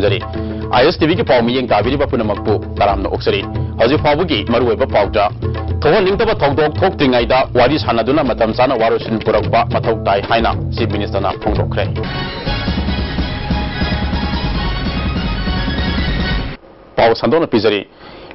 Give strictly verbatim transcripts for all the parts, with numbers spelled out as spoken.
ꯑꯥꯏ ꯑꯦꯁ T ꯚꯤꯒꯤ ꯄꯥꯎ ꯃꯤꯠꯌꯦꯡ ꯇꯥꯕꯤꯔꯤꯕ ꯄꯨꯝꯅꯃꯛꯄꯨ ꯇꯔꯥꯝꯅ ꯑꯣꯛꯆꯔꯤ꯫ ꯍꯧꯖꯤꯛ ꯐꯥꯎꯕꯒꯤ ꯃꯔꯨꯑꯣꯏꯕ ꯄꯥꯎꯗ, ꯊꯣꯛꯍꯟꯅꯤꯡꯗꯕ ꯊꯧꯗꯣꯛ ꯊꯣꯛꯇ꯭ꯔꯤꯉꯩꯗ ꯋꯥꯔꯤ ꯁꯥꯟꯅꯗꯨꯅ ꯃꯇꯝ ꯆꯥꯅ ꯋꯥꯔꯣꯏꯁꯤꯟ ꯄꯨꯔꯛꯄ ꯃꯊꯧ ꯇꯥꯏ ꯍꯥꯏꯅ Chief Minister ꯅ ꯐꯣꯡꯗꯣꯛꯈ꯭ꯔꯦ꯫ ꯄꯥꯎ ꯁꯟꯗꯣꯛꯅ ꯄꯤꯖꯔꯤ꯫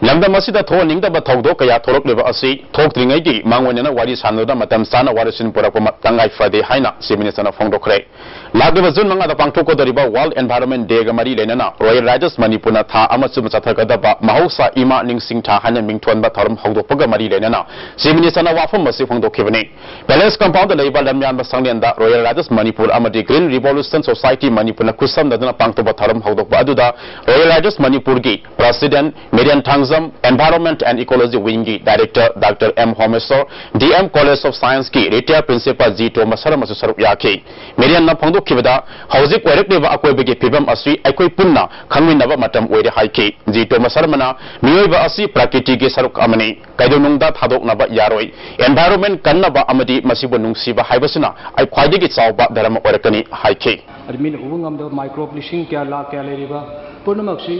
ꯂꯝꯗꯝ ꯑꯁꯤꯗ ꯊꯣꯛꯍꯟꯅꯤꯡꯗꯕ ꯊꯧꯗꯣꯛ ꯀꯌꯥ ꯊꯣꯛꯂꯛꯂꯤꯕ ꯑꯁꯤ ꯊꯣꯛꯇ꯭ꯔꯤꯉꯩꯒꯤ ꯃꯥꯡꯑꯣꯏꯅꯅ ꯋꯥꯔꯤ ꯁꯥꯟꯅꯗꯨꯅ ꯃꯇꯝ ꯆꯥꯅ ꯋꯥꯔꯣꯏꯁꯤꯟ ꯄꯨꯔꯛꯄ ꯃ-, ꯇꯉꯥꯏ ꯐꯗꯦ ꯍꯥꯏꯅ Chief Minister ꯅ ꯐꯣꯡꯗꯣꯛꯈ꯭ꯔꯦ꯫ ꯂꯥꯛꯂꯤꯕ ꯖꯨꯟ ꯃꯉꯥꯗ ꯄꯥꯡꯊꯣꯛꯀꯗꯧꯔꯤꯕ World Environment Day ꯒ ꯃꯔꯤ ꯂꯩꯅꯅ Royal Rajahs ꯃꯅꯤꯄꯨꯔꯅ ꯊꯥ ꯑꯃ ꯆꯨꯞꯅ ꯆꯠꯊꯒꯗꯕ ꯃꯍꯧꯁꯥ ꯏꯃꯥ ꯅꯤꯡꯁꯤꯡ ꯊꯥ ꯍꯥꯏꯅ ꯃꯤꯡꯊꯣꯟꯕ ꯊꯧꯔꯝ ꯍꯧꯗꯣꯛꯄꯒ ꯃꯔꯤ ꯂꯩꯅꯅ Chief Minister ꯅ ꯋꯥꯐꯝ ꯑꯁꯤ ꯐꯣꯡꯗꯣꯛꯈꯤꯕꯅꯤ꯫ Palace Compound ꯗ ꯂꯩꯕ ꯂꯝꯌꯥꯟꯕ ꯁꯪꯂꯦꯟꯗ Royal Rajahs ꯃꯅꯤꯄꯨꯔ ꯑꯃꯗꯤ Green Revolution Society ꯃꯅꯤꯄꯨꯔꯅ ꯈꯨꯠꯁꯝꯅꯗꯨꯅ ꯄꯥꯡꯊꯣꯛꯄ ꯊꯧꯔꯝ ꯍꯧꯗꯣꯛꯄ ꯑꯗꯨꯗ Royal Rajahs ꯃꯅꯤꯄꯨꯔꯒꯤ President Miren Thangjam, Environment and Ecology Wing ꯒꯤ Director Doctor M Homeshor, D M College of Science ꯀꯤ Retired Principal ꯖꯤ ꯇꯣꯝꯕ ꯁꯔꯃꯁꯨ ꯁꯔꯨꯛ ꯌꯥꯈꯤ꯫ ꯃꯤꯔꯦꯟꯅ ꯐꯣꯡꯗꯣꯛꯈꯤꯕꯗ, ꯍꯧꯖꯤꯛ ꯑꯣꯏꯔꯛꯂꯤꯕ ꯑꯀꯣꯏꯕꯒꯤ ꯐꯤꯕꯝ ꯑꯁꯤ ꯑꯩꯈꯣꯏ ꯄꯨꯟꯅ ꯈꯪꯃꯤꯟꯅꯕ ꯃꯇꯝ ꯑꯣꯏꯔꯦ ꯍꯥꯏꯈꯤ꯫ ꯖꯤ ꯇꯣꯝꯕ ꯁꯔꯃꯅ ꯃꯤꯑꯣꯏꯕ ꯑꯁꯤ ꯄ꯭ꯔꯀꯤꯇꯤꯒꯤ ꯁꯔꯨꯛ ꯑꯃꯅꯤ, ꯀꯩꯗꯧꯅꯨꯡꯗ ꯊꯥꯗꯣꯛꯅꯕ ꯌꯥꯔꯣꯏ꯫ Environment ꯀꯟꯅꯕ ꯑꯃꯗꯤ ꯃꯁꯤꯕꯨ ꯅꯨꯡꯁꯤꯕ ꯍꯥꯏꯕꯁꯤꯅ ꯑꯩ ꯈ꯭ꯋꯥꯏꯗꯒꯤ ꯆꯥꯎꯕ ꯙꯔꯃ ꯑꯣꯏꯔꯛꯀꯅꯤ ꯍꯥꯏꯈꯤ꯫ ꯑꯗꯨ ꯃꯤꯅ ꯎꯕ ꯉꯝꯗꯕ microbe ꯂꯤꯁꯤꯡ ꯀꯌꯥ, ꯂꯥꯈ ꯀꯌꯥ ꯂꯩꯔꯤꯕ ꯄꯨꯝꯅꯃꯛꯁꯤ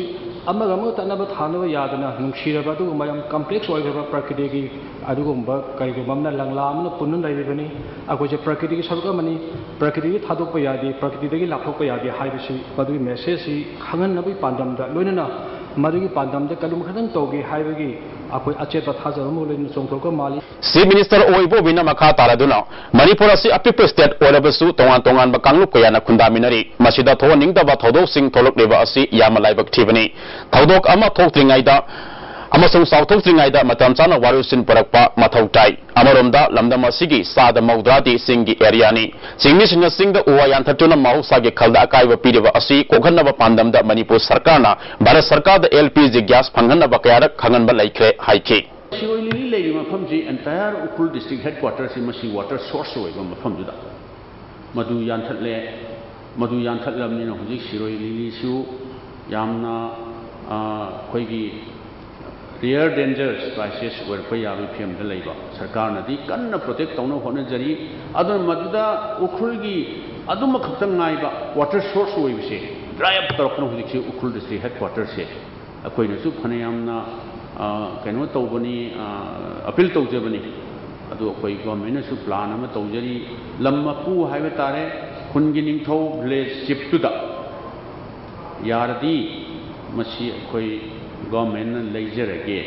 ꯑꯃꯒ ꯑꯃꯒ ꯇꯠꯅꯕ ꯊꯥꯅꯕ ꯌꯥꯗꯅ ꯅꯨꯡꯁꯤꯔꯕ ꯑꯗꯨꯒꯨꯝꯕ ꯌꯥꯝ complex ꯑꯣꯏꯈ꯭ꯔꯕ ꯄ꯭ꯔꯀꯤꯇꯤꯒꯤ ꯑꯗꯨꯒꯨꯝꯕ ꯀꯔꯤꯒꯨꯝꯕ ꯑꯃꯅ, ꯂꯪꯂꯥ ꯑꯃꯅ ꯄꯨꯟꯗꯨꯅ ꯂꯩꯔꯤꯕꯅꯤ꯫ ꯑꯩꯈꯣꯏꯁꯦ ꯄ꯭ꯔꯀꯤꯇꯤꯒꯤ ꯁꯔꯨꯛ ꯑꯃꯅꯤ, ꯄ꯭ꯔꯀꯤꯇꯤꯗꯒꯤ ꯊꯥꯗꯣꯛꯄ ꯌꯥꯗꯦ, ꯄ꯭ꯔꯀꯤꯇꯤꯗꯒꯤ ꯂꯥꯞꯊꯣꯛꯄ ꯌꯥꯗꯦ ꯍꯥꯏꯕꯁꯤ, ꯃꯗꯨꯒꯤ message ꯁꯤ ꯈꯪꯍꯟꯅꯕꯒꯤ ꯄꯥꯟꯗꯝꯗ, ꯂꯣꯏꯅꯅ ꯃꯗꯨꯒꯤ ꯄꯥꯟꯗꯝꯗ ꯀꯔꯤꯒꯨꯝꯕ ꯈꯤꯇꯪ ꯇꯧꯒꯦ ꯍꯥꯏꯕꯒꯤ ꯑꯩꯈꯣꯏ ꯑꯆꯦꯠꯄ ꯊꯥꯖꯕ ꯑꯃ ꯂꯣꯏꯅꯅ ꯆꯣꯡꯊꯣꯛꯄ ꯃꯥꯜꯂꯤ꯫ Chief Minister ꯑꯣꯏꯕꯣꯕꯤꯅ ꯃꯈꯥ ꯇꯥꯔꯗꯨꯅ, ꯃꯅꯤꯄꯨꯔ ꯑꯁꯤ ꯑꯄꯤꯛꯄ state ꯑꯣꯏꯔꯕꯁꯨ ꯇꯣꯉꯥꯟ ꯇꯣꯉꯥꯟꯕ ꯀꯥꯡꯂꯨꯞ ꯀꯌꯥꯅ ꯈꯨꯟꯗꯥꯃꯤꯟꯅꯔꯤ꯫ ꯃꯁꯤꯗ ꯊꯣꯛꯍꯟꯅꯤꯡꯗꯕ ꯊꯧꯗꯣꯛꯁꯤꯡ ꯊꯣꯛꯂꯛꯂꯤꯕ ꯑꯁꯤ ꯌꯥꯝꯅ ꯂꯥꯏꯕꯛ ꯊꯤꯕꯅꯤ꯫ ꯊꯧꯗꯣꯛ ꯑꯃ ꯊꯣꯛꯇ꯭ꯔꯤꯉꯩꯗ ꯑꯃꯁꯨꯡ ꯆꯥꯎꯊꯣꯛꯇ꯭ꯔꯤꯉꯩꯗ ꯃꯇꯝ ꯆꯥꯅ ꯋꯥꯔꯣꯏꯁꯤꯟ ꯄꯨꯔꯛꯄ ꯃꯊꯧ ꯇꯥꯏ꯫ ꯑꯃꯔꯣꯝꯗ, ꯂꯝꯗꯝ ꯑꯁꯤꯒꯤ ꯆꯥꯗ ꯃꯧꯗ꯭ꯔꯥꯗꯤ ꯆꯤꯡꯒꯤ area ꯅꯤ꯫ ꯆꯤꯡꯃꯤꯁꯤꯡꯅ ꯆꯤꯡꯗ ꯎ ꯋꯥ ꯌꯥꯟꯊꯠꯇꯨꯅ ꯃꯍꯧꯁꯥꯒꯤ ꯈꯜꯗ ꯑꯀꯥꯏꯕ ꯄꯤꯔꯤꯕ ꯑꯁꯤ ꯀꯣꯛꯍꯟꯅꯕ ꯄꯥꯟꯗꯝꯗ ꯃꯅꯤꯄꯨꯔ ꯁꯔꯀꯥꯔꯅ Bharat ꯁꯔꯀꯥꯔꯗ L P G gas ꯐꯪꯍꯟꯅꯕ ꯀꯌꯥꯔꯛ ꯈꯪꯍꯟꯕ ꯂꯩꯈ꯭ꯔꯦ ꯍꯥꯏꯈꯤ꯫ ꯁꯤꯔꯣꯏ ꯂꯤꯂꯤ ꯂꯩꯔꯤꯕ ꯃꯐꯝꯁꯤ, entire ꯎꯈ꯭ꯔꯨꯜ district headquarter ꯁꯤ ꯃꯁꯤ water source ꯑꯣꯏꯕ ꯃꯐꯝꯗꯨꯗ ꯃꯗꯨ ꯌꯥꯟꯊꯠꯂꯦ꯫ ꯃꯗꯨ ꯌꯥꯟꯊꯠꯂꯕꯅꯤꯅ ꯍꯧꯖꯤꯛ ꯁꯤꯔꯣꯏ ꯂꯤꯂꯤꯁꯨ ꯌꯥꯝꯅ, ꯑ, ꯑꯩꯈꯣꯏꯒꯤ rare danger species ꯑꯣꯏꯔꯛꯄ ꯌꯥꯕꯒꯤ ꯐꯤꯕꯝꯗ ꯂꯩꯕ꯫ ꯁꯔꯀꯥꯔꯅꯗꯤ ꯀꯟꯅ protect ꯇꯧꯅꯕ ꯍꯣꯠꯅꯖꯔꯤ꯫ ꯑꯗꯨꯅ ꯃꯗꯨꯗ ꯎꯈ꯭ꯔꯨꯜꯒꯤ ꯑꯗꯨꯃꯈꯛꯇ ꯉꯥꯏꯕ water source ꯑꯣꯏꯕꯁꯦ, ꯇꯧꯔꯛꯄꯅ ꯍꯧꯖꯤꯛꯁꯤ ꯎꯈ꯭ꯔꯨꯜ ꯗꯤꯁꯇ꯭ꯔꯤꯛ ꯍꯦꯗ ꯀ꯭ꯋꯥꯇꯔꯁꯦ ꯑꯩꯈꯣꯏꯅꯁꯨ ꯐꯅꯌꯥꯝꯅ ꯑ, ꯀꯩꯅꯣ ꯇꯧꯕꯅꯤ, ꯑ, ꯑꯄꯤꯜ ꯇꯧꯖꯕꯅꯤ꯫ ꯑꯗꯨ ꯑꯩꯈꯣꯏ ꯒꯣꯔꯃꯦꯟꯅꯁꯨ ꯄ꯭ꯂꯥꯟ ꯑꯃ ꯇꯧꯖꯔꯤ꯫ ꯂꯝ ꯃꯄꯨ ꯍꯥꯏꯕ ꯇꯥꯔꯦ, ꯈꯨꯟꯒꯤ ꯅꯤꯡꯊꯧ ꯚꯤꯂꯦꯖ ꯆꯤꯐꯇꯨꯗ ꯌꯥꯔꯗꯤ ꯃꯁꯤ ꯑꯩꯈꯣꯏ ꯒꯣꯔꯃꯦꯟꯅ ꯂꯩꯖꯔꯒꯦ,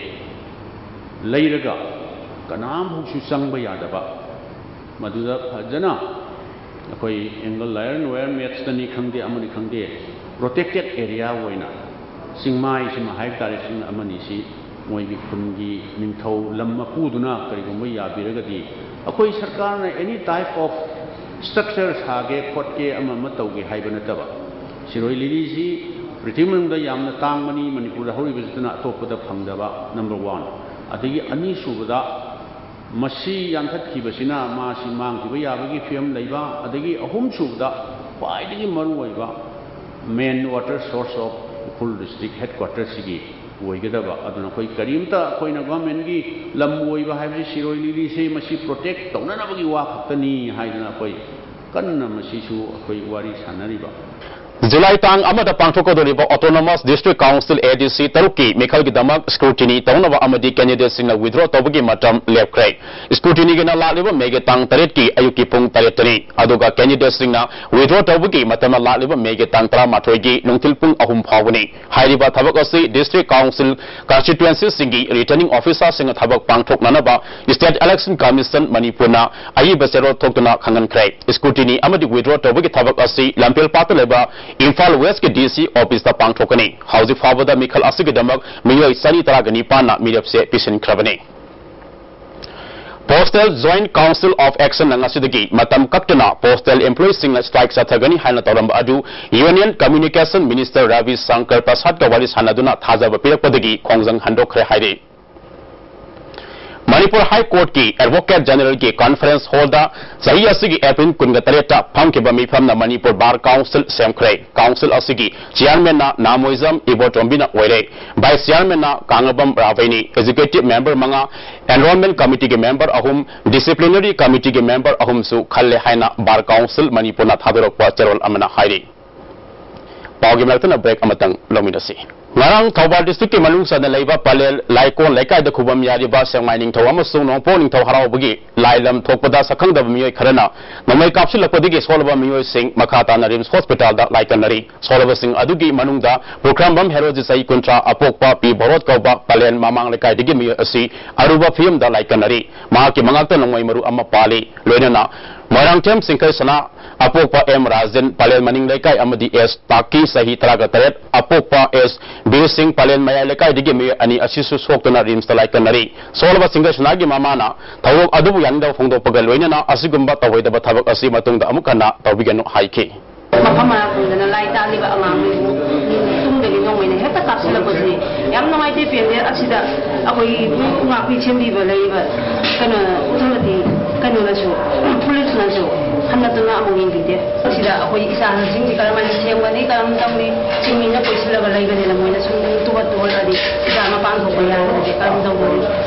ꯂꯩꯔꯒ ꯀꯅꯥꯝꯐꯥꯎꯁꯨ ꯆꯪꯕ ꯌꯥꯗꯕ, ꯃꯗꯨꯗ ꯐꯖꯅ ꯑꯩꯈꯣꯏ ꯑꯦꯡꯒꯜ ꯑꯥꯏꯔꯟ ꯋꯦꯌꯔ ꯃꯦꯠꯁꯇꯅꯤ ꯈꯪꯗꯦ, ꯑꯃꯅꯤ ꯈꯪꯗꯦ, ꯄ꯭ꯔꯣꯇꯦꯛꯇꯦꯠ ꯑꯦꯔꯤꯌꯥ ꯑꯣꯏꯅ ꯆꯤꯡꯃꯥꯏꯁꯤꯃ ꯍꯥꯏꯕ ꯇꯥꯔꯦ, ꯆꯤꯡ ꯑꯃꯅꯤꯁꯤ ꯃꯣꯏꯒꯤ ꯈꯨꯟꯒꯤ ꯅꯤꯡꯊꯧ ꯂꯝ ꯃꯄꯨꯗꯨꯅ ꯀꯔꯤꯒꯨꯝꯕ ꯌꯥꯕꯤꯔꯒꯗꯤ, ꯑꯩꯈꯣꯏ ꯁꯔꯀꯥꯔꯅ ꯑꯦꯅꯤ ꯇꯥꯏꯞ ꯑꯣꯐ ꯁ꯭ꯇ꯭ꯔꯛꯆꯔ ꯁꯥꯒꯦ ꯈꯣꯠꯀꯦ ꯑꯃ ꯑꯃ ꯇꯧꯒꯦ ꯍꯥꯏꯕ ꯅꯠꯇꯕ, ꯁꯤꯔꯣꯏ ꯂꯤꯂꯤꯁꯤ ꯄ꯭ꯔꯤꯊꯤꯕꯤ ꯃꯅꯨꯡꯗ ꯌꯥꯝꯅ ꯇꯥꯡꯕꯅꯤ, ꯃꯅꯤꯄꯨꯔꯗ ꯍꯧꯔꯤꯕꯁꯤꯗꯅ ꯑꯇꯣꯞꯄꯗ ꯐꯪꯗꯕ, ꯅꯝꯕꯔ ꯋꯥꯟ꯫ ꯑꯗꯒꯤ ꯑꯅꯤꯁꯨꯕꯗ, ꯃꯁꯤ ꯌꯥꯟꯊꯠꯈꯤꯕꯁꯤꯅ ꯃꯥꯁꯤ ꯃꯥꯡꯈꯤꯕ ꯌꯥꯕꯒꯤ ꯐꯤꯕꯝ ꯂꯩꯕ, ꯑꯗꯒꯤ ꯑꯍꯨꯝꯁꯨꯕꯗ, ꯈ꯭ꯋꯥꯏꯗꯒꯤ ꯃꯔꯨꯑꯣꯏꯕ main water source of Ukhrul district head ꯀ꯭ꯋꯥꯇꯔꯁꯤꯒꯤ ꯑꯣꯏꯒꯗꯕ꯫ ꯑꯗꯨꯅ ꯑꯩꯈꯣꯏ ꯀꯔꯤꯝꯇ, ꯑꯩꯈꯣꯏꯅ ꯒꯣꯔꯃꯦꯟꯒꯤ ꯂꯝ ꯑꯣꯏꯕ ꯍꯥꯏꯕꯁꯤ ꯁꯤꯔꯣꯏ ꯂꯤꯂꯤꯁꯦ ꯃꯁꯤ ꯄ꯭ꯔꯣꯇꯦꯛ ꯇꯧꯅꯅꯕꯒꯤ ꯋꯥ ꯈꯛꯇꯅꯤ ꯍꯥꯏꯗꯅ ꯑꯩꯈꯣꯏ ꯀꯟꯅ ꯃꯁꯤꯁꯨ ꯑꯩꯈꯣꯏ ꯋꯥꯔꯤ ꯁꯥꯟꯅꯔꯤꯕ꯫ ꯖꯨꯂꯥꯏ ꯇꯥꯡ ꯑꯃꯗ ꯄꯥꯡꯊꯣꯛꯀꯗꯧꯔꯤꯕ Autonomous District Council, A D C, ꯇꯔꯨꯛꯀꯤ ꯃꯤꯈꯜꯒꯤꯗꯃꯛ scrutiny ꯇꯧꯅꯕ ꯑꯃꯗꯤ candidateꯁꯤꯡꯅ withdraw ꯇꯧꯕꯒꯤ ꯃꯇꯝ ꯂꯦꯞꯈ꯭ꯔꯦ꯫ Scrutinyꯒꯤꯅ ꯂꯥꯛꯂꯤꯕ ꯃꯦꯒꯤ ꯇꯥꯡ ꯇꯔꯦꯠꯀꯤ ꯑꯌꯨꯛꯀꯤ ꯄꯨꯡ ꯇꯔꯦꯠꯇꯅꯤ, ꯑꯗꯨꯒ candidateꯁꯤꯡꯅ withdraw ꯇꯧꯕꯒꯤ ꯃꯇꯝꯅ ꯂꯥꯛꯂꯤꯕ ꯃꯦꯒꯤ ꯇꯥꯡ ꯇꯔꯥꯃꯥꯊꯣꯏꯒꯤ ꯅꯨꯡꯊꯤꯜ ꯄꯨꯡ ꯑꯍꯨꯝ ꯐꯥꯎꯕꯅꯤ꯫ ꯍꯥꯏꯔꯤꯕ ꯊꯕꯛ ꯑꯁꯤ District Council constituencyꯁꯤꯡꯒꯤ returning officerꯁꯤꯡꯅ ꯊꯕꯛ ꯄꯥꯡꯊꯣꯛꯅꯅꯕ State Election Commission ꯃꯅꯤꯄꯨꯔꯅ ꯑꯏꯕ ꯆꯦꯔꯣꯜ ꯊꯣꯛꯇꯨꯅ ꯈꯪꯍꯟꯈ꯭ꯔꯦ꯫ Scrutiny ꯑꯃꯗꯤ withdraw ꯇꯧꯕꯒꯤ ꯊꯕꯛ ꯑꯁꯤ ꯂꯝꯐꯦꯜꯄꯥꯠꯇ ꯂꯩꯕ ꯏꯝꯐꯥꯜ Westꯀꯤ D C officeꯇ ꯄꯥꯡꯊꯣꯛꯀꯅꯤ꯫ ꯍꯧꯖꯤꯛ ꯐꯥꯎꯕꯗ ꯃꯤꯈꯜ ꯑꯁꯤꯒꯤꯗꯃꯛ ꯃꯤꯑꯣꯏ ꯆꯅꯤ ꯇꯔꯥꯒ ꯅꯤꯄꯥꯟꯅ ꯃꯤꯔꯦꯞꯆꯦ ꯄꯤꯁꯤꯟꯈ꯭ꯔꯕꯅꯤ꯫ Postal Joint Council of Actionꯅ ꯉꯁꯤꯗꯒꯤ ꯃꯇꯝ ꯀꯛꯇꯅ postal employeeꯁꯤꯡꯅ strike ꯆꯠꯊꯒꯅꯤ ꯍꯥꯏꯅ ꯇꯧꯔꯝꯕ ꯑꯗꯨ Union Communication Minister Ravi Shankar ꯄ꯭ꯔꯁꯥꯗꯀ ꯋꯥꯔꯤ ꯁꯥꯟꯅꯗꯨꯅ ꯊꯥꯖꯕ ꯄꯤꯔꯛꯄꯗꯒꯤ ꯈꯣꯡꯖꯪ ꯍꯟꯗꯣꯛꯈ꯭ꯔꯦ ꯍꯥꯏꯔꯤ꯫ ꯃꯅꯤꯄꯨꯔ High Courtꯀꯤ Advocate Generalꯒꯤ Conference Hallꯗ ꯆꯍꯤ ꯑꯁꯤꯒꯤ April ꯀꯨꯟꯒ ꯇꯔꯦꯠꯇ ꯐꯝꯈꯤꯕ ꯃꯤꯐꯝꯅ ꯃꯅꯤꯄꯨꯔ Bar Council ꯁꯦꯝꯈ꯭ꯔꯦ꯫ Council ꯑꯁꯤꯒꯤ Chairmanꯅ ꯅꯥꯃꯣꯏꯖꯝ ꯏꯕꯣꯇꯣꯝꯕꯤꯅ ꯑꯣꯏꯔꯦ꯫ Vice Chairmanꯅ ꯀꯥꯡꯉꯕꯝ ꯔꯥꯕꯩꯅꯤ꯫ Executive Member ꯃꯉꯥ, Enrollment Committeeꯒꯤ member ꯑꯍꯨꯝ, Disciplinary Committeeꯒꯤ member ꯑꯍꯨꯝꯁꯨ ꯈꯜꯂꯦ ꯍꯥꯏꯅ Bar Council ꯃꯅꯤꯄꯨꯔꯅ ꯊꯥꯗꯣꯔꯛꯄ ꯆꯦꯔꯣꯜ ꯑꯃꯅ ꯍꯥꯏꯔꯤ꯫ ꯄꯥꯎꯒꯤ ꯃꯔꯛꯇꯅ break ꯑꯃꯇꯪ ꯂꯧꯃꯤꯟꯅꯁꯤ꯫ ꯉꯔꯥꯡ ꯊꯧꯕꯥꯜ districtꯀꯤ ꯃꯅꯨꯡ ꯆꯟꯅ ꯂꯩꯕ ꯄꯂꯦꯜ ꯂꯥꯏꯀꯣꯟ ꯂꯩꯀꯥꯏꯗ ꯈꯨꯕꯝ ꯌꯥꯔꯤꯕ ꯁꯦꯛꯃꯥꯏ ꯅꯤꯡꯊꯧ ꯑꯃꯁꯨꯡ ꯅꯣꯡꯄꯣꯛ ꯅꯤꯡꯊꯧ ꯍꯔꯥꯎꯕꯒꯤ ꯂꯥꯏꯂꯝ ꯊꯣꯛꯄꯗ ꯁꯛꯈꯪꯗꯕ ꯃꯤꯑꯣꯏ ꯈꯔꯅ ꯅꯣꯡꯃꯩ ꯀꯥꯞꯁꯤꯜꯂꯛꯄꯗꯒꯤ ꯁꯣꯛꯂꯕ ꯃꯤꯑꯣꯏꯁꯤꯡ ꯃꯈꯥ ꯇꯥꯅ RIMS hospitalꯗ ꯂꯥꯏꯀꯠꯅꯔꯤ꯫ ꯁꯣꯛꯂꯕꯁꯤꯡ ꯑꯗꯨꯒꯤ ꯃꯅꯨꯡꯗ ꯄꯨꯈ꯭ꯔꯝꯕꯝ ꯍꯦꯔꯣꯖꯤ, ꯆꯍꯤ ꯀꯨꯟꯊ꯭ꯔꯥ, ꯑꯄꯣꯛꯄ ꯄꯤ ꯚꯣꯔꯣꯠ ꯀꯧꯕ, ꯄꯂꯦꯜ ꯃꯃꯥꯡ ꯂꯩꯀꯥꯏꯗꯒꯤ ꯃꯤꯑꯣꯏ ꯑꯁꯤ ꯑꯔꯨꯕ ꯐꯤꯕꯝꯗ ꯂꯥꯏꯀꯠꯅꯔꯤ꯫ ꯃꯍꯥꯛꯀꯤ ꯃꯉꯥꯛꯇ ꯅꯣꯡꯃꯩ ꯃꯔꯨ ꯑꯃ ꯄꯥꯜꯂꯤ꯫ ꯂꯣꯏꯅꯅ ꯃꯣꯏꯔꯥꯡꯊꯦꯝ ꯆꯤꯡꯈꯩ ꯁꯅꯥ, ꯑꯄꯣꯛꯄ ꯑꯦꯝ ꯔꯥꯖꯦꯟ, ꯄꯂꯦꯜ ꯃꯅꯤꯡ ꯂꯩꯀꯥꯏ, ꯑꯃꯗꯤ ꯑꯦꯁ ꯇꯥꯀꯤ, ꯆꯍꯤ ꯇꯔꯥꯒ ꯇꯔꯦꯠ, ꯑꯄꯣꯛꯄ ꯑꯦꯁ ꯕꯤꯔ ꯁꯤꯡ, ꯄꯂꯦꯜ ꯃꯌꯥꯏ ꯂꯩꯀꯥꯏꯗꯒꯤ ꯃꯤꯑꯣꯏ ꯑꯅꯤ ꯑꯁꯤꯁꯨ ꯁꯣꯛꯇꯨꯅ RIMSꯇ ꯂꯥꯏꯀꯠꯅꯔꯤ꯫ ꯁꯣꯛꯂꯕ ꯆꯤꯡꯈꯩ ꯁꯅꯥꯒꯤ ꯃꯃꯥꯅ ꯊꯧꯗꯣꯛ ꯑꯗꯨꯕꯨ ꯌꯥꯅꯤꯡꯗꯕ ꯐꯣꯡꯗꯣꯛꯄꯒ ꯂꯣꯏꯅꯅ ꯑꯁꯤꯒꯨꯝꯕ ꯇꯧꯔꯣꯏꯗꯕ ꯊꯕꯛ ꯑꯁꯤ ꯃꯇꯨꯡꯗ ꯑꯃꯨꯛ ꯍꯟꯅ ꯇꯧꯕꯤꯒꯅꯨ ꯍꯥꯏꯈꯤ꯫ ꯃꯐꯝ ꯃꯔꯥ ꯈꯪꯗꯅ ꯂꯥꯏ ꯇꯥꯜꯂꯤꯕ ꯑꯉꯥꯡꯈꯩꯕꯨ ꯇꯨꯡꯗꯒꯤ ꯅꯣꯡꯃꯩꯅ ꯍꯦꯛꯇ ꯀꯥꯞꯁꯤꯜꯂꯛꯄꯁꯤ ꯌꯥꯝ ꯅꯨꯡꯉꯥꯏꯇꯦ, ꯄꯦꯟꯗꯦ꯫ ꯑꯁꯤꯗ ꯑꯩꯈꯣꯏ ꯉꯥꯛꯄꯤ ꯁꯦꯝꯕꯤꯕ ꯂꯩꯔꯤꯕ ꯀꯩꯅꯣ ꯑꯣꯊꯣꯔꯤꯇꯤ ꯀꯩꯅꯣꯅꯁꯨ, ꯄꯨꯂꯤꯁꯅꯁꯨ ꯍꯟꯅ ꯇꯨꯅ ꯑꯃꯨꯛ ꯌꯦꯡꯕꯤꯗꯦ꯫ ꯑꯁꯤꯗ ꯑꯩꯈꯣꯏ ꯏꯆꯥꯁꯤꯡꯁꯤ ꯀꯔꯝꯍꯥꯏꯅ ꯁꯦꯝꯒꯅꯤ, ꯀꯔꯝ ꯇꯧꯅꯤ? ꯆꯤꯡꯃꯤꯅ ꯀꯣꯏꯁꯤꯜꯂꯒ ꯂꯩꯕꯅꯤꯅ ꯃꯣꯏꯅ ꯁꯨꯝ ꯇꯨꯍꯠ ꯇꯨꯍꯠꯂꯗꯤ ꯏꯆꯥ ꯃꯄꯥꯟ ꯊꯣꯛꯄ ꯌꯥꯔꯒꯗꯤ ꯀꯔꯝ ꯇꯧꯒꯅꯤ?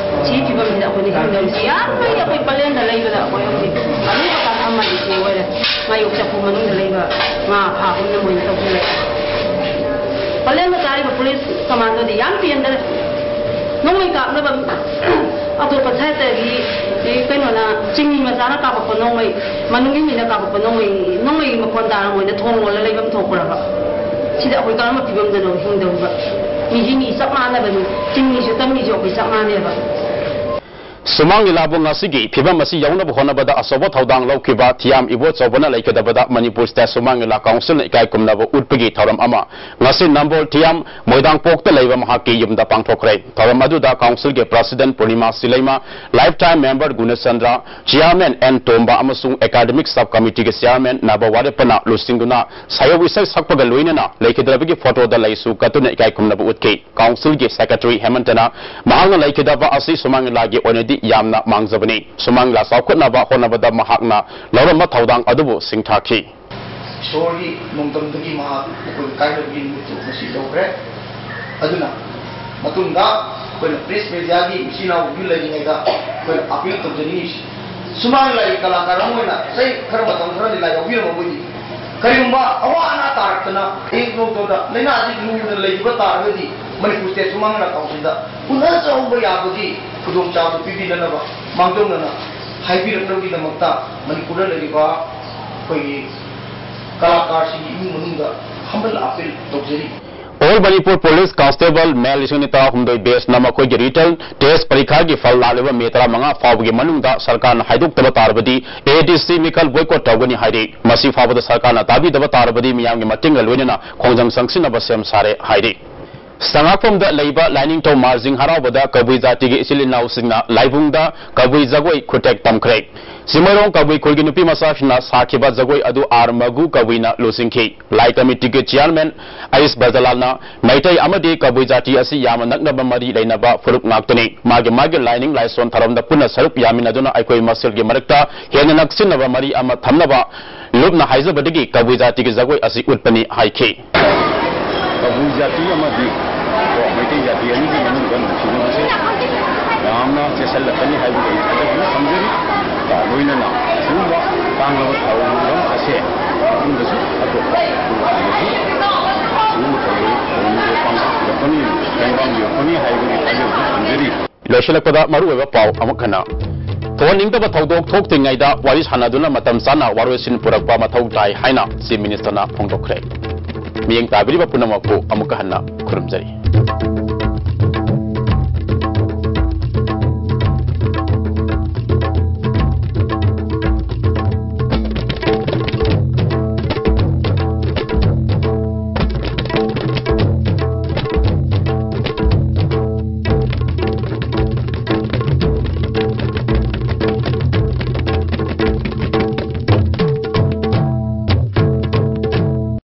ꯁꯤ ꯐꯤꯕꯝꯁꯤꯗ ꯑꯩꯈꯣꯏꯅ ꯍꯤꯡꯗꯧꯔꯤꯁꯤ ꯌꯥꯔꯤꯉꯩꯗꯤ ꯑꯩꯈꯣꯏ ꯄꯂꯦꯟꯗ ꯂꯩꯕꯗ ꯑꯩꯈꯣꯏ ꯍꯧꯖꯤꯛ ꯑꯔꯨꯕ ꯀꯥ ꯊꯝꯃꯗꯤ ꯁꯤ ꯑꯣꯏꯔꯦ꯫ ꯉꯥꯌꯣꯛ ꯆꯐꯨ ꯃꯅꯨꯡꯗ ꯂꯩꯕ ꯉꯥ ꯐꯥꯕꯒꯨꯝꯅ ꯃꯣꯏꯅ ꯇꯧꯁꯤꯜꯂꯦ꯫ ꯄꯂꯦꯟꯗ ꯇꯥꯔꯤꯕ ꯄꯨꯂꯤꯁ ꯀꯃꯥꯟꯗꯣꯗꯤ ꯌꯥꯝ ꯄꯦꯟꯗꯔꯦ꯫ ꯅꯣꯡꯃꯩ ꯀꯥꯞꯅꯕ ꯑꯇꯣꯞꯄ ꯁꯥꯏꯠꯇꯒꯤ ꯀꯩꯅꯣꯅ, ꯆꯤꯡꯃꯤ ꯃꯆꯥꯅ ꯀꯥꯞꯄꯛꯄ ꯅꯣꯡꯃꯩ, ꯃꯅꯨꯡꯒꯤ ꯃꯤꯅ ꯀꯥꯞꯄꯛꯄ ꯅꯣꯡꯃꯩ, ꯅꯣꯡꯃꯩꯒꯤ ꯃꯈꯣꯟ ꯇꯥꯔ ꯃꯣꯏꯅ ꯊꯣꯡ ꯂꯣꯜꯂ ꯂꯩꯐꯝ ꯊꯣꯛꯄ꯭ꯔꯕ? ꯁꯤꯗ ꯑꯩꯈꯣꯏ ꯀꯔꯝꯕ ꯐꯤꯕꯝꯗꯅꯣ ꯍꯤꯡꯗꯧꯔꯤꯕ? ꯃꯤꯒꯤ ꯃꯤ ꯆꯞ ꯃꯥꯟꯅꯕꯅꯤ, ꯆꯤꯡꯃꯤꯁꯨ ꯇꯝꯃꯤꯁꯨ ꯑꯩꯈꯣꯏ ꯆꯞ ꯃꯥꯟꯅꯩꯕ꯫ ꯁꯨꯃꯥꯡ ꯂꯤꯂꯥꯕꯨ ꯉꯁꯤꯒꯤ ꯐꯤꯕꯝ ꯑꯁꯤ ꯌꯧꯅꯕ ꯍꯣꯠꯅꯕꯗ ꯑꯆꯧꯕ ꯊꯧꯗꯥꯡ ꯂꯧꯈꯤꯕ ꯊꯤꯌꯥꯝ ꯏꯕꯣꯆꯧꯕꯅ ꯂꯩꯈꯤꯗꯕꯗ ꯃꯅꯤꯄꯨꯔ State ꯁꯨꯃꯥꯡ ꯂꯤꯂꯥ Councilꯅ ꯏꯀꯥꯏ ꯈꯨꯝꯅꯕ ꯎꯠꯄꯒꯤ ꯊꯧꯔꯝ ꯑꯃ ꯉꯁꯤ ꯅꯝꯕꯣꯜ ꯊꯤꯌꯥꯝ ꯃꯣꯏꯗꯥꯡꯄꯣꯛꯇ ꯂꯩꯕ ꯃꯍꯥꯛꯀꯤ ꯌꯨꯝꯗ ꯄꯥꯡꯊꯣꯛꯈ꯭ꯔꯦ꯫ ꯊꯧꯔꯝ ꯑꯗꯨꯗ Councilꯒꯤ President Purnima Sileima, Lifetime Member Gunachandra, Chairman N Tomba ꯑꯃꯁꯨꯡ Academic Sub Committeeꯒꯤ Chairman ꯅꯕꯋꯥꯔꯦꯞꯄꯅ ꯂꯨꯆꯤꯡꯗꯨꯅ ꯁꯥꯌꯧ ꯏꯁꯩ ꯁꯛꯄꯒ ꯂꯣꯏꯅꯅ ꯂꯩꯈꯤꯗ꯭ꯔꯕꯒꯤ ꯐꯣꯇꯣꯗ ꯂꯩꯁꯨ ꯀꯠꯇꯨꯅ ꯏꯀꯥꯏ ꯈꯨꯝꯅꯕ ꯎꯠꯈꯤ꯫ Councilꯒꯤ Secretary ꯍꯦꯃꯟꯇꯅ ꯃꯍꯥꯛꯅ ꯂꯩꯈꯤꯗꯕ ꯑꯁꯤ ꯁꯨꯃꯥꯡ ꯂꯤꯂꯥꯒꯤ ꯑꯣꯏꯅꯗꯤ ꯌꯥꯝꯅ ꯃꯥꯡꯖꯕꯅꯤ꯫ ꯁꯨꯃꯥꯡ ꯂꯤꯂꯥ ꯆꯥꯎꯈꯠꯅꯕ ꯍꯣꯠꯅꯕꯗ ꯃꯍꯥꯛꯅ ꯂꯧꯔꯝꯕ ꯊꯧꯗꯥꯡ ꯑꯗꯨꯕꯨ ꯁꯤꯡꯊꯥꯈꯤ꯫ ꯏꯁꯣꯔꯒꯤ ꯅꯣꯡꯗꯝꯗꯒꯤ ꯃꯍꯥꯛ ꯃꯈꯣꯏꯕꯨ ꯀꯥꯏꯅꯕꯒꯤ ꯅꯨꯃꯤꯠꯇꯨ ꯉꯁꯤ ꯌꯧꯈ꯭ꯔꯦ꯫ ꯑꯗꯨꯅ ꯃꯇꯨꯡꯗ ꯑꯩꯈꯣꯏꯅ press mediaꯒꯤ ꯏꯆꯤꯟ ꯏꯅꯥꯎ ꯂꯩꯔꯤꯉꯩꯗ ꯑꯩꯈꯣꯏꯅ appeal ꯇꯧꯖꯅꯤꯡꯉꯤꯁꯤ, ꯁꯨꯃꯥꯡ ꯂꯤꯂꯥꯒꯤ ꯀꯂꯥꯀꯥꯔ ꯑꯃ ꯑꯣꯏꯅ ꯆꯍꯤ ꯈꯔ, ꯃꯇꯝ ꯈꯔ ꯂꯤꯂꯥ ꯌꯥꯎꯕꯤꯔꯝꯃꯕꯗꯤ, ꯀꯔꯤꯒꯨꯝꯕ ꯑꯋꯥ ꯑꯅꯥ ꯇꯥꯔꯛꯄ ꯑꯗꯨꯅ ꯍꯌꯦꯡ ꯅꯣꯡꯃꯗ ꯂꯥꯏꯅꯥꯁꯤ ꯂꯨꯅ ꯂꯩꯈꯤꯕ ꯇꯥꯔꯒꯗꯤ ꯃꯅꯤꯄꯨꯔ ꯁ꯭ꯇꯦꯠ ꯁꯨꯃꯥꯡ ꯂꯤꯂꯥ ꯀꯥꯎꯟꯁꯤꯜꯗ ꯎꯅꯖꯍꯧꯕ ꯌꯥꯕꯒꯤ ꯈꯨꯗꯣꯡꯆꯥꯕ ꯄꯤꯕꯤꯅꯅꯕ ꯃꯥꯡꯖꯧꯅꯅ ꯍꯥꯏꯕꯤꯔꯛꯅꯕꯒꯤꯗꯃꯛꯇ ꯃꯅꯤꯄꯨꯔꯗ ꯂꯩꯔꯤꯕ ꯑꯩꯈꯣꯏꯒꯤ ꯀꯂꯥꯀꯥꯔꯁꯤꯡꯒꯤ ꯏꯃꯨꯡ ꯃꯅꯨꯡꯗ humble appeal ꯇꯧꯖꯔꯤ꯫ All Manipur Police Constable ꯃꯦ ꯂꯤꯁꯤꯡ ꯑꯅꯤ ꯇꯔꯥꯍꯨꯝꯗꯣꯏ ꯕꯦꯁꯅ ꯃꯈꯣꯏꯒꯤ ꯔꯤꯇꯟ ꯇꯦꯁ ꯄꯔꯤꯈꯥꯒꯤ ꯐꯜ ꯂꯥꯛꯂꯤꯕ ꯃꯦ ꯇꯔꯥꯃꯉꯥ ꯐꯥꯎꯕꯒꯤ ꯃꯅꯨꯡꯗ ꯁꯔꯀꯥꯔꯅ ꯍꯥꯏꯗꯣꯛꯇꯕ ꯇꯥꯔꯕꯗꯤ ꯑꯦ ꯗꯤ ꯁꯤ ꯃꯤꯀꯜ ꯕꯣꯏꯀꯣꯠ ꯇꯧꯒꯅꯤ ꯍꯥꯏꯔꯤ꯫ ꯃꯁꯤ ꯐꯥꯎꯕꯗ ꯁꯔꯀꯥꯔꯅ ꯇꯥꯕꯤꯗꯕ ꯇꯥꯔꯕꯗꯤ ꯃꯤꯌꯥꯝꯒꯤ ꯃꯇꯦꯡꯒ ꯂꯣꯏꯅꯅ ꯈꯣꯡꯖꯪ ꯆꯪꯁꯤꯟꯅꯕ ꯁꯦꯝ ꯁꯥꯔꯦ ꯍꯥꯏꯔꯤ꯫ ꯁꯉꯥꯛꯐꯝꯗ ꯂꯩꯕ ꯂꯥꯏꯅꯤꯡꯊꯧ ꯃꯥꯔꯖꯤꯡ ꯍꯔꯥꯎꯕꯗ ꯀꯕꯨꯏ ꯖꯥꯇꯤꯒꯤ ꯏꯆꯤꯜ ꯏꯅꯥꯎꯁꯤꯡꯅ ꯂꯥꯏꯕꯨꯡꯗ ꯀꯕꯨꯏ ꯖꯒꯣꯏ ꯈꯨꯠꯊꯦꯛ ꯇꯝꯈ꯭ꯔꯦ꯫ ꯆꯤꯡꯃꯩꯔꯣꯡ ꯀꯕꯨꯏ ꯈꯨꯜꯒꯤ ꯅꯨꯄꯤ ꯃꯆꯥꯁꯤꯡꯅ ꯁꯥꯈꯤꯕ ꯖꯒꯣꯏ ꯑꯗꯨ ꯑꯥꯔ ꯃꯒꯨ ꯀꯕꯨꯏꯅ ꯂꯨꯆꯤꯡꯈꯤ꯫ ꯂꯥꯏ ꯀꯃꯤꯇꯤꯒꯤ ꯆꯤꯌꯥꯔꯃꯦꯟ ꯑꯌꯨꯁ ꯕ꯭ꯔꯖꯂꯥꯜꯅ ꯃꯩꯇꯩ ꯑꯃꯗꯤ ꯀꯕꯨꯏ ꯖꯥꯇꯤ ꯑꯁꯤ ꯌꯥꯝꯅ ꯅꯛꯅꯕ ꯃꯔꯤ ꯂꯩꯅꯕ ꯐꯨꯔꯨꯞ ꯉꯥꯛꯇꯅꯤ꯫ ꯃꯥꯒꯤ ꯃꯥꯒꯤ ꯂꯥꯏꯅꯤꯡ ꯂꯥꯏꯁꯣꯟ ꯊꯧꯔꯝꯗ ꯄꯨꯟꯅ ꯁꯔꯨꯛ ꯌꯥꯃꯤꯟꯅꯗꯨꯅ ꯑꯩꯈꯣꯏ ꯃꯁꯦꯜꯒꯤ ꯃꯔꯛꯇ ꯍꯦꯟꯅ ꯅꯛꯁꯤꯟꯅꯕ ꯃꯔꯤ ꯑꯃ ꯊꯝꯅꯕ ꯂꯨꯞꯅ ꯍꯥꯏꯖꯕꯗꯒꯤ ꯀꯕꯨꯏ ꯖꯥꯇꯤꯒꯤ ꯖꯒꯣꯏ ꯑꯁꯤ ꯎꯠꯄꯅꯤ ꯍꯥꯏꯈꯤ꯫ ꯀꯕꯨꯏ ꯖꯥꯇꯤ ꯑꯃꯗꯤ ꯀꯣ ꯃꯩꯇꯩ ꯖꯥꯇꯤ ꯑꯅꯤꯒꯤ ꯃꯅꯨꯡꯗ ꯅꯨꯡꯁꯤꯅꯕꯁꯦ ꯌꯥꯝꯅ ꯆꯦꯠꯁꯤꯜꯂꯛꯀꯅꯤ ꯍꯥꯏꯕꯒꯤ ꯑꯩ ꯊꯥꯖꯕ ꯊꯝꯖꯔꯤ꯫ ꯂꯣꯏꯅꯅ ꯁꯤꯒꯨꯝꯕ ꯇꯥꯡꯂꯕ ꯊꯧꯔꯝ ꯑꯁꯦ ꯃꯇꯨꯡꯗꯁꯨ ꯑꯇꯣꯞꯄ ꯈꯨꯟꯁꯤꯡꯗꯁꯨ ꯁꯤꯒꯨꯝꯕ ꯊꯧꯔꯝ ꯊꯧꯔꯝꯁꯦ ꯄꯥꯡꯊꯣꯛꯄꯤꯔꯛꯀꯅꯤ, ꯇꯦꯡꯕꯥꯡꯕꯤꯔꯛꯀꯅꯤ ꯍꯥꯏꯕꯒꯤ ꯊꯥꯖꯕꯁꯨ ꯊꯝꯖꯔꯤ꯫ ꯂꯣꯏꯁꯤꯜꯂꯛꯄꯗ ꯃꯔꯨꯑꯣꯏꯕ ꯄꯥꯎ ꯑꯃꯨꯛ ꯍꯟꯅ꯫ ꯊꯣꯛꯍꯟꯅꯤꯡꯗꯕ ꯊꯧꯗꯣꯛ ꯊꯣꯛꯇ꯭ꯔꯤꯉꯩꯗ ꯋꯥꯔꯤ ꯁꯥꯟꯅꯗꯨꯅ ꯃꯇꯝ ꯆꯥꯅ ꯋꯥꯔꯣꯏꯁꯤꯟ ꯄꯨꯔꯛꯄ ꯃꯊꯧ ꯇꯥꯏ ꯍꯥꯏꯅ Chief Minister ꯅ ꯐꯣꯡꯗꯣꯛꯈ꯭ꯔꯦ꯫ ꯃꯤꯠꯌꯦꯡ ꯇꯥꯕꯤꯔꯤꯕ ꯄꯨꯝꯅꯃꯛꯄꯨ ꯑꯃꯨꯛꯀ ꯍꯟꯅ ꯈꯨꯔꯨꯝꯖꯔꯤ꯫